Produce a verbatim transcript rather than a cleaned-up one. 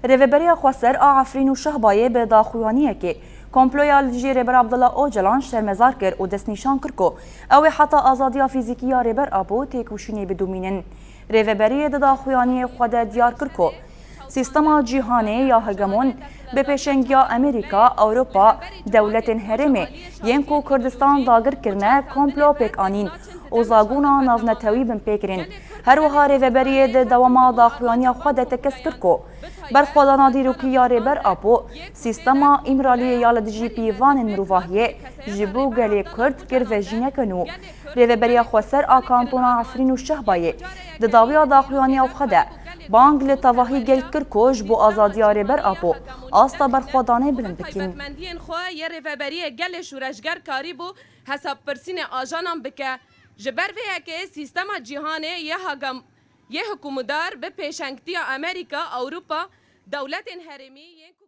Rêveberiya Xweser a Efrîn û Şehbayê bi daxuyaniyekê komploya li dijî Rêber Abdullah Ocalan şermezar kir û destnîşan kir ku ew ê heta azadiya fîzîkî ya Rêber Apo têkoşînê bidomînin. Rêveberiyê di daxuyaniyê xwe de diyar kir ku sîstema cîhanê ya hegemon bi pêşengiya Amerîka, Ewropa, dewletên herêmê yên ku Kurdistan dagir kirine komplo pêk anîn û zagona navnetewî binpê kirin. Her wiha rêveberiyê di dewama daxuyaniya xwe de tekez kir ku berxwedana dîrokî ya Rêber Apo sîstema Îmraliyê ya li dijî pîvanên mirovahiyê ji bo gelê Kurd kir vejîneke nû. Rêveberiya Xweser a Kantona Efrîn û Şehbayê di dawiya daxuyaniya xwe de bang li tevahî gel kir ku ji bo azadiya Rêber Apo asta berxwedanê bilind bikin. Taybetmendiyên xwe yê rêveberiyê gelê şûreşger karîbû hesabpirsînê ajanan bike. Ji ber vê yekê sîstema cîhanê yê hagam-, yê hikûmdar bi pêşengtiya Amerîka, Ewropa, dewletên herêmî yên ku